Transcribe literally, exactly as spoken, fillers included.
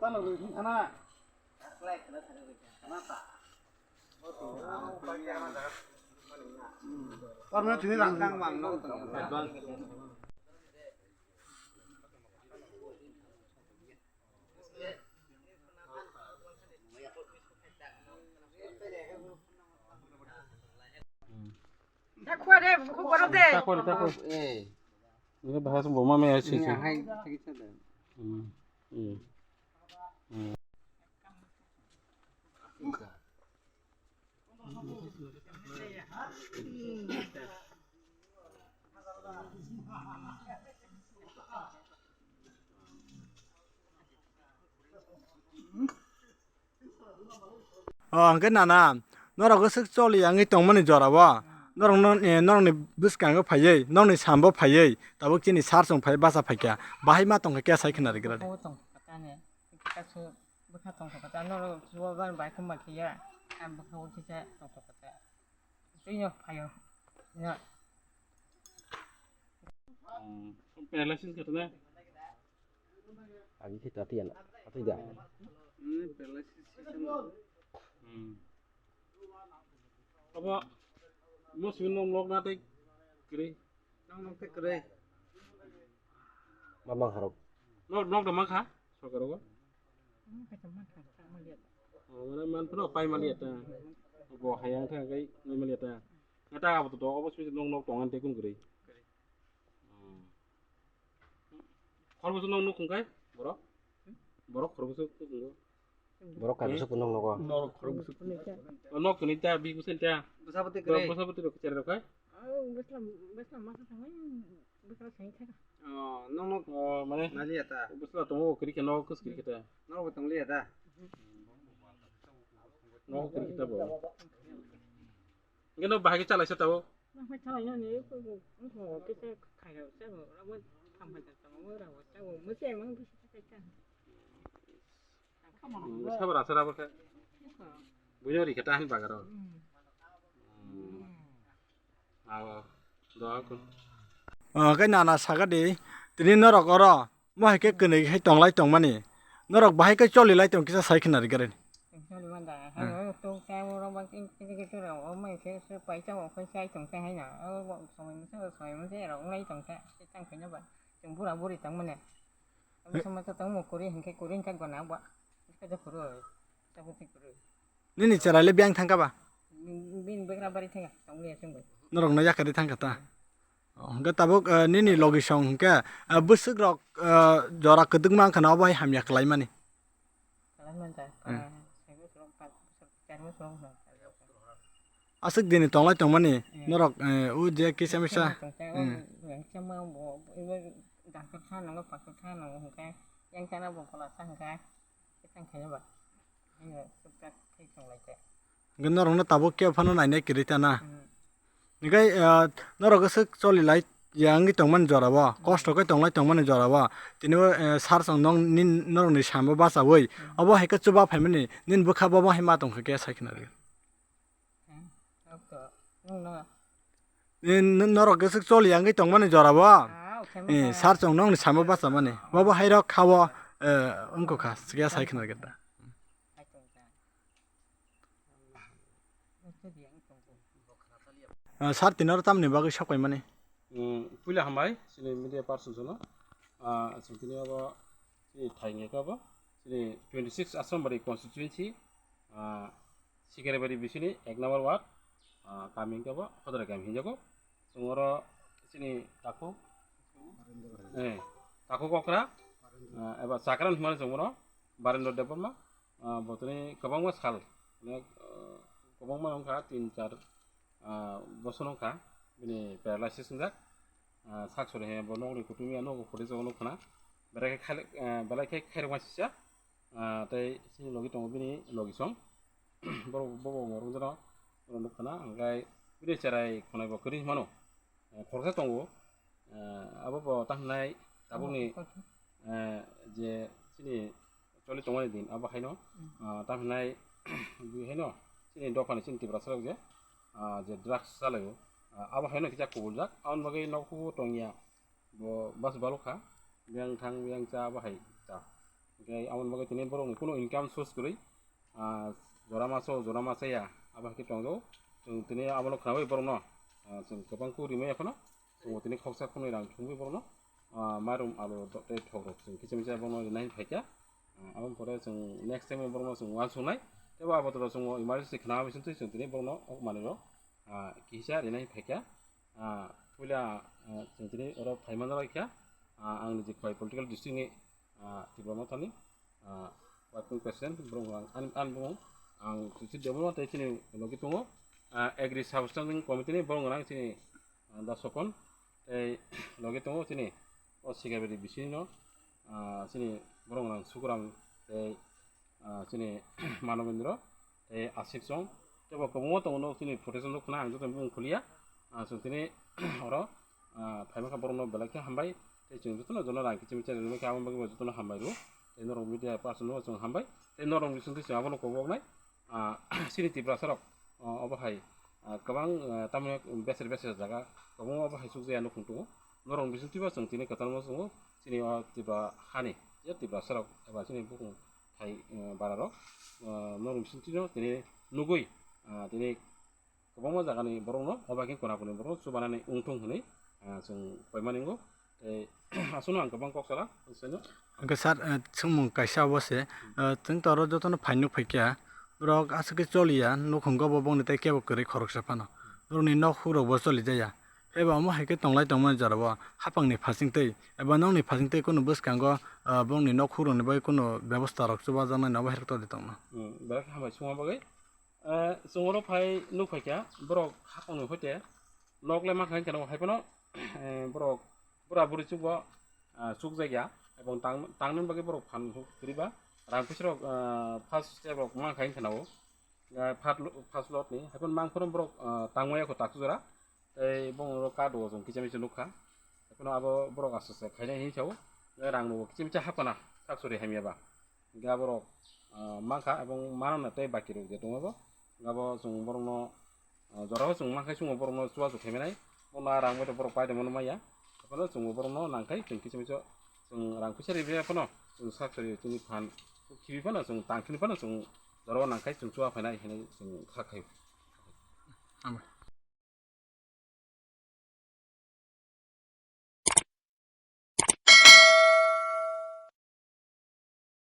Takwa de, buku borok de. Takwa, takwa. Eh. Ini bahas boma me achi. Ini hai, sakit sada. Hmm. Iya. Hmm. O, hwnkhe nana, norok swk choli yangwi tongmani jorao, norokno, eh, norokni bwskango phaiwi, norokni sambo phaiwi, tabuk chini sir chwng phai bacha phaikha, bahai ma tongkha khe sai khna rwgwladi. Bo tongkha tane, kasu bwkha tongkha ta, norok chubabar bai khumba khiya, ang bwkha uthi khe tongkha ta. Twi no phaio. No. Hmm, paralysis kha tane? Agi khe tati yana, tati da. Hmm, paralysis system. Hmm. Abo, mo simi nok, nok na tei kwrwi. Nok, nok tei kwrwi. Mamang harok. Nok, nok da mankha, sorkar o. Hmm, kaitor mankha, mankha, mankha. Oh, mana man phano pai maliya ta. Bo hayang thang kai nai maliya ta. Ngata abo to, abo simi nok, nok tong an tei kun kwrwi. Khorokbwswk nok nuk hwnkhe borok? Borok khorokbwswk nuk hwnkhe? Borok kaisa phunuk nogo. Norok khorokbwswk. O nok tini ta, bik bwswk ta. Bwsabwtwi kwrwi. Bwsabwtwi rok kwchari rok hai? O bwsla, bwsla ma kha thangwi, bwsla sai kha. O, nok nok. O, mane. Naliya ta. Bwsla tongo kwrwi khe nok kwchwrwi khe ta. Nok bo tongliya ta. Nok kwrwi khe ta bo. Hwnkhe no bahai khe chalaisa tabuk? Bahai chalainani, wngkha kisa khairok chabo, abo tham hai tongo, abo rabo chabo, mwsai mang kisa kisa. Hmm, sabar asar abo khe. Buino ri khe ta hin bagaro. Hmm. Hmm. Abo. Do ko. O, khe nana sagadi, tini norok oro. Mo hai khe kwnwi hai tonglai tongmani. Norok bahai khe choli lai tong kisa sai khna rwgwladi. Choli manda. Hmm. Hano tok ta oro ba kin kin kin kin rok o mai se se pai cha o khai sai tong ta hai na. O bo somoi masa somoi masa rok nai tong ta. Se tang khai na ba. Chwng bura buri tong mani. Abo sama ta tong mo kuri hwnkhe kuri hwnkhe gona ba. Kha ja kuru. Tabuk se kuru. Nini cherai le biyang thangkha ba? Bini bwkra bari thangkha, tongmani aswk bai. Norokno yakarwi thangkha ta? Oh, hwnkhe tabuk, eh, nini logi song hwnkhe, eh, bwswk rok, eh, jora kwdwkma wngkha na obo hai hamya kwlaimani? Kwlaimani da, hmm. Eh, sai bwswk rok, pa-, bwswk char bwswk rok no. Aswk dini tonglai tongmani, hmm. Norok, eh, o je kisa misa. Tongsa, hmm. Yang sama bo, ibo dangkar sa nango, pakar sa nango hwnkhe, yang sana bo phola sa hwnkhe. Hwnkhe norokno tabuk kebo phano nainai kwrwi ta na? Hmm. Hwnkhe, ah, norok swk choli lai ya wngwi tongmani jorao, hmm, kosto khe tonglai tongmani jorao, tini o, eh, sir chwng nong-, nin-, norokni sambo bachaui, hmm, obo hai khe chuba phaimani, nini bwkha bo bo hai ma tongkha khe sai khna rw. Hmm. Nini norok khe swk choli ya wngwi tongmani jorao. Ah, okay, eh, sir chwng nongni samo bachamani. Bobo hai rok khao, eh, wngkha kha, sikya sai khna geta. Ah, sir tini oro tamni bagwi sok paimani? Hmm, puila hambai, chini media person sono. Ah, chwng tini abo, chini thai nge kabo, chini twenty six Asrambari constituency, ah, Sikaribari bisini ek number ward, ah, kami hwnkhe bo Hodrai kami hinjago. Chwng oro chini takhuk, eh, takhuk okra, ah, eba chakran hwnmani chwng bono Barendra Debbarma, ah, botoni kwbangma sal, onek, ah, kwbangma wngkha tin char, ah, bosor wngkha bini paralysis wngjak, ah, sak sori he bo nokni kutung ya nogo photo jago nukkhana, belai khe khaile, ah, belai khe khairokma sisa. Ah, tei chini logi tongo bini logi song. Borok bobo morung jano, borok nukha na, hwnkhe bini cherai khwnai bo kwrwi mano. Eh, khoroksa tongo. Eh, abo bo tamo hinai tabukni, eh, je chini choli tongmani din, abo haino, ah, tamo hinai bini haino chini dophani chini Tiprasa rok je, ah, je drugs chalaio, ah, abo haino kisa kubuljak, aboni bagwi nokhugo tongya. Bo bas balok kha, biyang thang, biyang cha, bo hai cha. Hingke aboni bagwi tini borokni kunu income source kwrwi, ah, jora maso, jora masa ya, abo hai khe tongjago. Chwng tini abono khnawi borokno, ah, chwng kwbang kuk rimaya phano, chwngbo tini khoksa khoknwi rang thumwi borokno, ah, mairum, alu, do-, tei thokrok chwng kiching kiching borokno rinai phaikha. Ah, aboni pore chwng next time borokno chwng uansuknai. Tei bo abo toro chwng emergency khna bising twi chwng tini borokno ok manwirok, ah, kisa rinai phaikha. Ah, puila, ah, chwng tini oro phaimani rwkha, ah, ang niji Khowai political district ni, ah, Tipra Mothani, ah, working president, borok ang, ani, ani bumung, ang Suchit Debbarma tei chini logi tongo, ah, agri substanding committee ni borok ang chini, ah, da Sopon, tei logi tongo chini o Sikaberi bisini no, ah, chini borok ang Sukuram tei, ah, chini Manobendra tei Asik Song, tei bo kwbangma tongo no chini protection rok khna ang joto bumung khuliya, ah, chwng tini oro, ah, phaima kha borokno belai khe hambai, tei chwng jotono jono rang kiching kiching rinwi khe aboni bagwi bo jotono hambai rw, tei norok media person no chwng hambai, tei norok bising twi chwng abono koboknai, ah, chini Tiprasa rok, ah, obo hai, ah, kwbang, ah, tamni beser beser jaga kwbangma obo hai chukjaya nukhung tongo, norok bising twibo chwng tini kwtalma chwngo chini o Tipra hani je Tiprasa rok eba chini bukung hai, ah, bara rok, ah, norok bising twi tini nugwi, ah, tini kwbangma jagani borokno, obo hai khe kona koni borokno chubanani wngthung hinwi, ah, chwng koimani wngo. Tei aswkno ang kwbang kok sala, swngno. Hwnkhe sir, eh, swngmung kaisa obo se, eh, chwng to oro jotono phai nuk phaikha, borok aswk khe choliya, nukhungo bo bongni tei kebo kwrwi khoroksa phano. Borokni nok hukrok bo choli jaya. Eba omo hai khe tonglai tongmani jorao hapangni phasing twi eba nokni phasing twi kunu bwskango, ah, bongni nok hukrokni bagwi kunu bebosta rok chubajaknai obo hai rok tongdi tongma. Hmm, belai khe hambai suma bagwi. Eh, chwng oro phai nuk phaikha, borok hapangni hoite nok le mankha hinkhe no, hai phano, eh, borok bura buri chukbo, ah, chukjakya, ebong tang, tangni bagwi borok phan kwrwi ba, rang puisa rok, ah, first step rok mankha hinkhe no, ah, first lo-, first lot ni, hai phano mang phano borok, ah, tangmaya kho taksuk jora, tei bongni oro card o chwng kicha micha nukha, hai phano abo borok aste aste khainai hinwi sao, rang rok kicha micha hapkhana, taksuri hamya ba. Hingke aborok, ah, mankha, ebong manana tei baki rok je tongo bo. Abo chwng borokno, ah, jorao chwng mankhe chwngno borokno chubachu khaimanai. Bono a rang bai rok borok paidongmano maya. Abono chwngbo borokno nangkhai chwng kiching kiching chwng rang puisa ribai phano chwng sak sari chwngni phan khibi phano chwng tangkhini phano chwng jorao nangkhai chwng chuba phainai hinwi chwng kha khaio. Hambai.